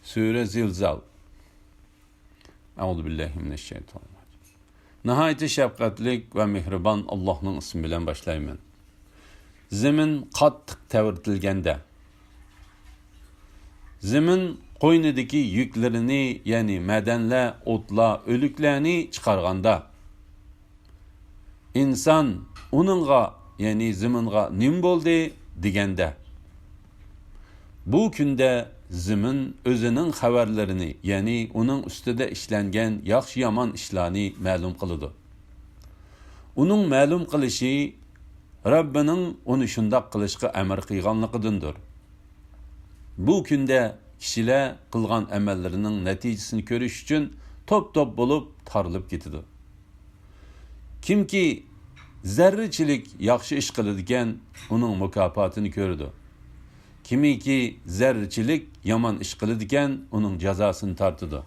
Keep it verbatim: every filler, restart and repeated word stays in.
سۈرە زىلزال. ئەئۇزۇ بىللاھى مىنەششەيتانىررەجىم. ناھايىتى شەپقەتلىك ۋە مېھرىبان ئاللاھنىڭ ئىسمى بىلەن باشلايمەن. زېمىن قاتتىق تەۋرىتىلگەندە، زېمىن قوينىدىكى يۈكلىرىنى، يەنى مەدەنلەر، ئوتلار، ئۆلۈكلەرنى چىقارغاندا، ئىنسان ئۇنىڭغا، يەنى زېمىنغا نېمە بولدى دېگەندە، بۇ كۈندە زېمىن ئۆزىنىڭ خەۋەرلىرىنى، يەنى ئۇنىڭ ئۈستىدە ئىشلەنگەن ياخشى-يامان ئىشلارنى مەلۇم قىلىدۇ. ئۇنىڭ مەلۇم قىلىشى رەببىنىڭ ئۇنى شۇنداق قىلىشقا ئەمر قىلغانلىقىدىندۇر. بۇ كۈندە كىشىلەر قىلغان ئەمەللىرىنىڭ نەتىجىسىنى كۆرۈش ئۈچۈن توپ-توپ بولۇپ تارىلىپ كېتىدۇ. كىمكى زەررىچىلىك ياخشى ئىش قىلىدىكەن، ئۇنىڭ مۇكاپاتىنى كۆرىدۇ. كىمكى زەررىچىلىك يامان ئىش قىلىدىكەن، ئۇنىڭ جازاسىنى تارتىدۇ.